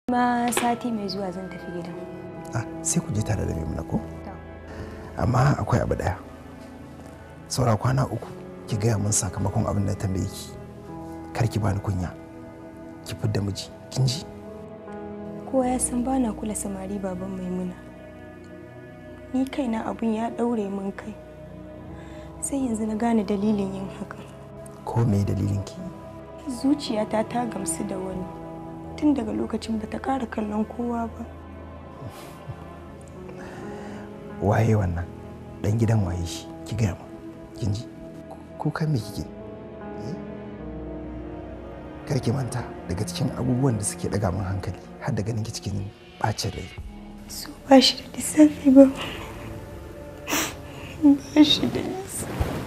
Ma sati mai zuwa zan tafi gidan. Ah, sai ku je tare da Maimuna ko? Amma akwai abu daya. Saura kwana 3 ki gaya min sakamakon abin da tambaye ki. Kar ki bani kunya. Ki fidda miji, kin ji? Kowa ya san bana kula samari baban Maimuna. Ni kaina abun ya daure min kai. Sai yanzu na gane dalilin yin hakan. Ko me dalilin ki? Zuciyata ta gamsu da wani. Tun daga lokacin bata ƙara kallon kowa ba. Waye wannan? Dan gidan waye shi? Ki gaya min. Kin ji? Kukan me kike? Kar ki manta daga cikin abubuwan da suke daga min hankali har da ganin ki cikin bacin rai. So ba shi da lissafi ba. Ba shi da lissafi.